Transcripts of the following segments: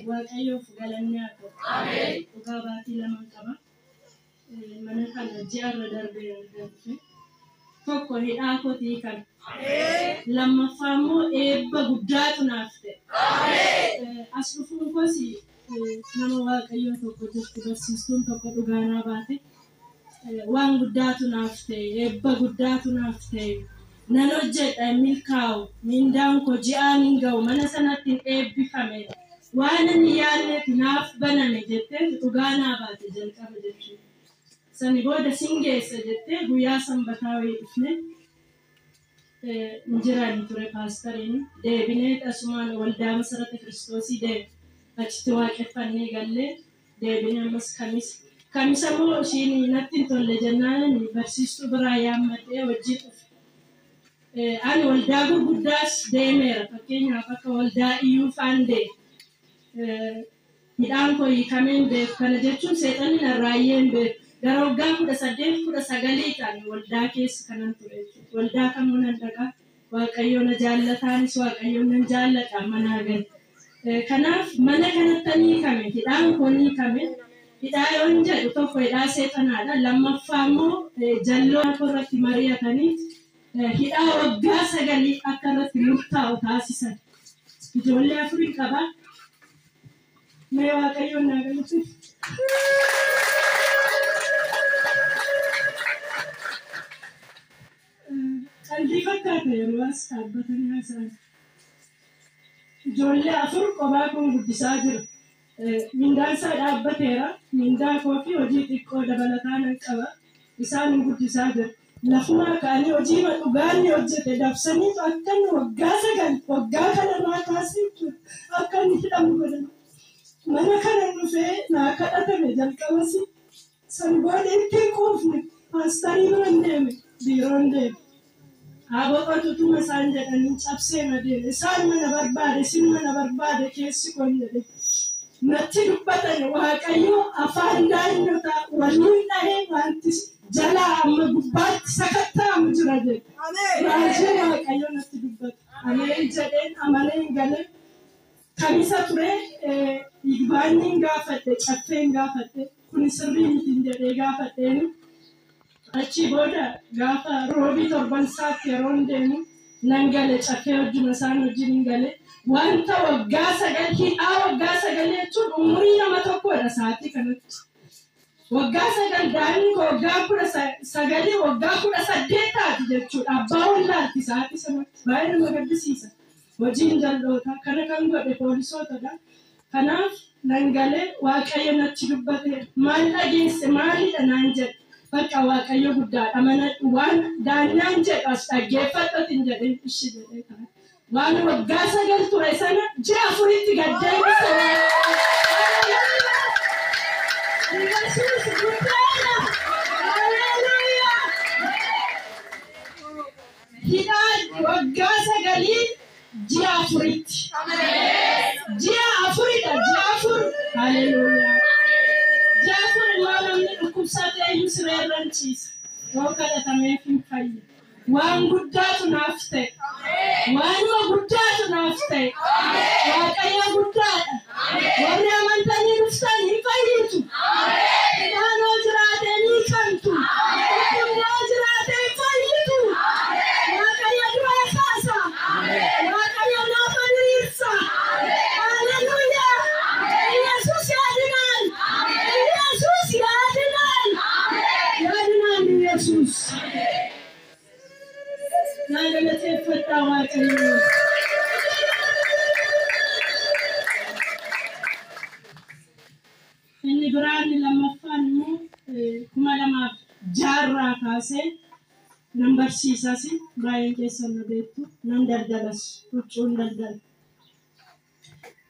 Waaqayyoof galanni haa ta'u. Dhugaa baatii lamaan qaba. Mana kana ji'arra darbee argatte. Tokko hidhaa kootii kan. Lammaffaa immoo eebba guddaatu naaf ta'e. As dhufuun koos nama Waaqayyoo tokko jirti, barsiistuun tokko dhugaa naa baate. Waan guddaatu naaf ta'e, eebba guddaatu naaf ta'e. Nan hojjedha, hin milkaa'u, mindaan koo ji'aan hin ga'u, mana sanatti hin eebbifame. Waan inni yaadneef naaf baname jettee dhugaa naa baate jalqaba jechuudha. Sani booda sin geessa jettee guyyaa sanbataa wayii dhufne hin jiran ture paastariin, deebinee asumaan waldaa Masarata Kiristoosii deeme, achitti waaqeffannee gallee deebinee ammas kamisa. Kamisa immoo ishiin natti hin tolle jennaan barsiistuu biraa yaammadhee wajjin dhufe. Ani waldaa gurguddaas deemeera, fakkeenyaaf akka waldaa iyyuu faan deeme. Hidhaan koo hiikamee hin beeku. Kana jechuun seexanni narraayyee hin beeku. Gara waggaa 18, 19 ta'an waldaa keessa kanan ture jechuudha. Waldaa kamuu nan dhaqa. Waaqayyo na jaallataanis, Waaqayyo nan jaalladha manaa gadi. Kanaaf mana kanatti ni hiikame. Hidhaan koo ni hiikame. Hidhaa yoon jedhu, tokko hidhaa seexanaadha. Lammaffaa immoo jalloo irratti mari'atanii hidhaa waggaa 9 akka irratti murtaa'u taasisan. Ijoollee afurii qaba. Mee Waaqayyoon naa galateeffa. Qalbii fakkaata yeroo as dhaabbatanii haasa'an. Ijoollee afur qophaa kun guddisaa jira. Mindaan isaa dhaabbateera. Mindaa koo fi hojii xiqqoo dabalataa nan qaba. Isaan guddisaa jira. Lafumaa ka'anii hojii dhugaanni hojjete dabsaniitu akka inni waggaa 9, waggaa kanarraa kaasee jechuudha, akka inni hidhamu godhan. Mana kana dhufee naa kadhatame jalqabasi. San booda itti hin quufne, paastarii bira hin deeme, biiroo hin deeme. Haa boqotu tuma isaan jedhanii cabsee na deeme. Isaan mana barbaade, isin mana barbaade keessi kun jedhe. Natti dubbatan, Waaqayyo afaan daanyotaa waliin dhahee wanti jalaa amma gubbaatti sakatta'amu jira jedhe. Raajii Waaqayyo natti dubbata. Ameen jedheen amaneen galee. Kamisa ture, igbaanni gaafadhe, caffeen gaafadhe, kun sirrii miti jedhee gaafadheen. Achii booda gaafa roobii torban isaatti yeroon deemu nan gale, caffee wajjin isaan wajjin hin gale. Wanta waggaa 9, hidhaa waggaa 9 jechuun umurii nama tokkodha sa'aatii kanatti. Waggaa 9, daa'imni koo waggaa 19, waggaa 18 taati jechuudha. Abbaa wallaalti sa'aatii sanatti, baay'ee nama gaddisiisa. Hojiin jal'oota kana kan godhe poolisootadha. Kanaaf nan galee, Waaqayyo natti dubbate, maal dhageesse, maalidha naan jedhe. Bakka Waaqayyo guddaadha, mana waan daanyaan jedhu as dhaggeeffadhatin jedheen, ishi jedhee ta'a. Waan waggaa 9 ture sana ji'a 4tti gaddeebise. Yesuus guddaadha. Haleluuyaa. Hidhaan waggaa 9 ji'a 4tti. Ji'a 4dha, ji'a 4. Haleluuyaa. Ji'a 4 immoo namni dhukkubsatee iyyuu siree irra hin ciisa. Yoo kadhatameef hin fayya. Waan guddaatu naaf ta'e. Waanuma guddaatu naaf ta'e. Waaqayyo guddaadha. Warri amantanii dhuftan hin fayyitu. Hidhaan yoo jiraate ni hiikamtu. Dhukkubni yoo jiraate hin fayyitu. Waaqayyo du'aa kaasa. Waaqayyo naafa diriirsa. Haleluuyaa. Yesuus ያድናል. ኢየሱስ ያድናል. ያድናል ኢየሱስ. Naa galateeffadhaa Waaqayyo. Inni biraan lammaffaan immoo 2006rraa kaasee nan barsiisas, baay'een keessan na beektu, nan daldalas, huccuun daldala.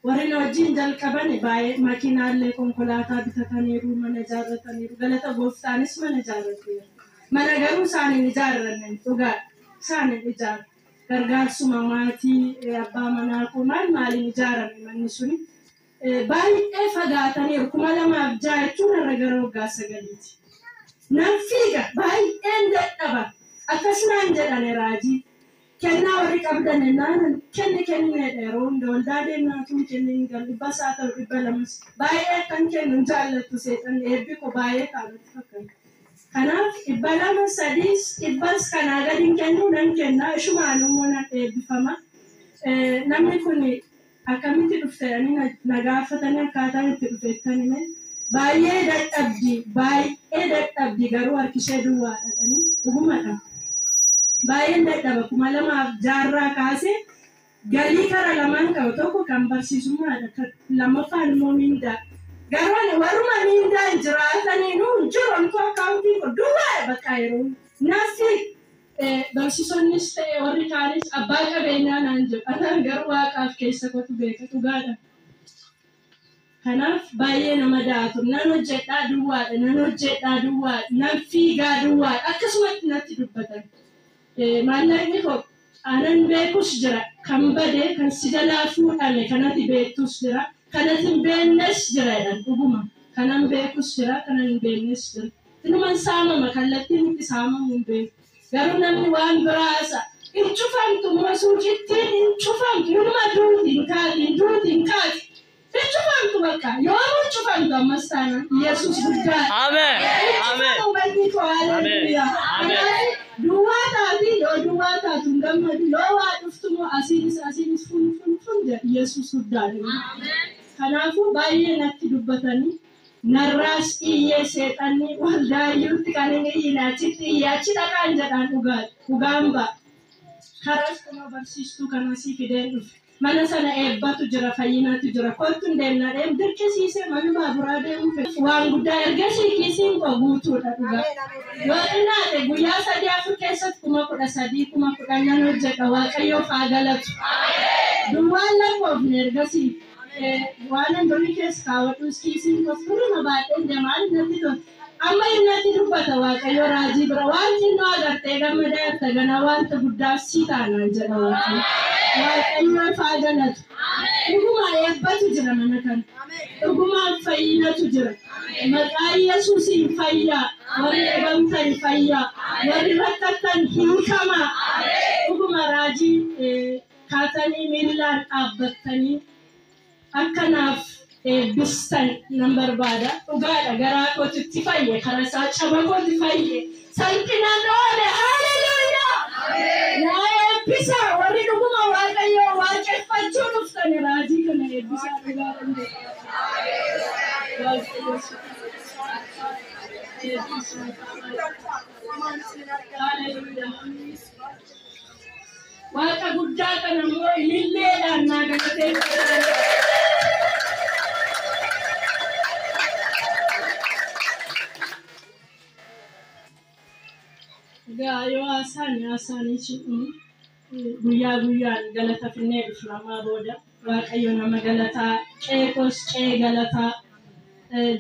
Warri na wajjin jalqaban baay'ee makiinaallee konkolaataa bitataniiru, mana ijaarrataniiru. Galata gooftaanis mana ijaarrateera. Mana garuu isaan hin ijaarranne, dhugaadha. Isaan hin ijaarre. Gargaarsuma maatii abbaa manaa koo maal maaliin ijaarame manni suni. Baay'ee fagaataniiru. 2006 jechuun har'a gara waggaa 9ti. Nan fiiga, baay'een dadhaba. Akkasumaan jedhan raajii. Kennaa warri qabdan ennaan kenni kenneedha yeroo hunda waldaa deemnaa tun kenni hin galu 100 haa ta'u 200 baay'ee akkan kennu hin jaallattu seexanni eebbi koo baay'ee taanatti fakkaata. Kanaaf 200 3 100 kanaa gadi hin kennu nan kenna ishumaan immoo nan eebbifama. Namni kun akkamitti dhufte jedhanii na gaafatanii akkaataan itti dhufeettan hime baay'ee dadhabdi garuu harkishee duwwaadha jedhanii dhugumadha. Baay'een dadhaba 2006 kaasee galii kara lamaan qabu tokko kan barsiisummaadha lammaffaan immoo miindaa. Garuu warruma miindaan jiraataniinuu hin jiru amtuu akkaawuntiin kun duwwaadha bakka yeroo nafti barsiisonnis ta'e warri kaanis abbaa qabeenyaa naan jedhu anaan garuu waaqaaf keessa kootu beeka dhugaadha. Kanaaf baay'ee nama daatu nan hojjedhaa duwwaadha nan hojjedhaa duwwaadha nan fiigaa duwwaadha akkasumatti natti dubbatan. Maallaqni koo anan beekus jira kan bade kan si jalaa fuudhame kanatti beektus jira kanatti hin beeknes jira jedhan dhuguma kanan beekus jira kanan hin beeknes jira. Inuman saamama kallattiin itti saamamu hin beeku. Garuu namni waan biraa isa hin cufamtu immoo suuqittiin hin cufamtu inuma duuti hin kaati hin duuti hin kaati. Hin cufamtu bakka yoomuu cufamtu ammas taanaan Yesuus guddaadha. Ameen. Ameen. Hin cufamu manni koo haleluuyaa. Ameen. Duwwaa taati yoo duwwaa taatu hin gammadu yoo waa dhuftu immoo asiinis asiinis fun fun fun jedha Yesuus guddaadha. Kanaafuu baay'ee natti dubbatanii narraas iyyee seexanni waldaayyuutti kan inni iyyine achitti iyyee achi dhaqaan jedhaan dhugaan ba'a. Karas kunoo barsiistuu kana sii fideen dhufe. Mana sana eebbatu jira fayyinatu jira kottu hin deemna deem dirqisiisee mana baaburaa deemu fedhe. Waan guddaa ergasii kiisiin koo guutuudha dhugaa. Yoo xinnaate guyyaa 3 4 keessatti 13,000 10,000 nan hojjedha waaqayyoof haa galatu. Duwwaan lakkoofne ergasii waan durii keessa kaawwadhus kiisiin koos duruma baadheen deemaa natti tola. Amma inni natti dubbata waaqayyo raajii bira waan xinnoo agartee gammadaa jirta ganaa wanta guddaa si taanaan jedha waaqayyo. Waaqayyoof haa galatu. Dhuguma eebbatu jira mana kana. Dhugumaan fayyinatu jira. Maqaa Yesuusiin fayyaa. Warri dhibamtan fayyaa. Warri rakkatan hiikamaa. Dhuguma raajii kaatanii miillaan dhaabbattanii akkanaaf eebbistan nan barbaada. Dhugaadha garaa kootitti fayye karaa isaa caba kootti fayye salphinaan oole haleluuyaa. Naa eebbisa warri dhuguma waaqayyoo waaqeffachuu dhuftan raajii kana eebbisaa dhugaadhaan jedha. Haleluuyaa. Waaqa guddaa kana immoo ililleedhaan naa galateeffadha. Egaa yoo haasaan haasaanii jedhamu guyyaa guyyaan galata finnee dhufna ammaa booda waaqayyo nama galataa qeeqos qe'ee galataa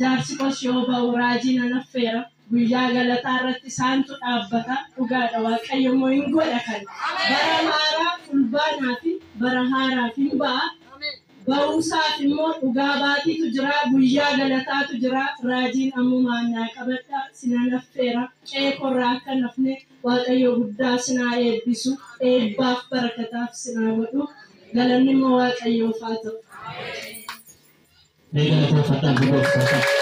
jaarsi kos yoo ba'u raajii nan affeera guyyaa galataa irratti isaantu dhaabbata dhugaadha waaqayyo immoo hin godha kan bara haaraa fulbaanaa fi bara haaraaf hin ba'a. Ba'uusaaf immoo dhugaa baatiitu jira guyyaa galataatu jira raajiin ammumaan naa qabadha sinan affeera qeeqorraa akka nafne waaqayyo guddaa sinaa eebbisu eebbaaf barakataaf sinaa godhu galanni immoo waaqayyoof haa ta'u. Mee galateeffadhaa gooftaa.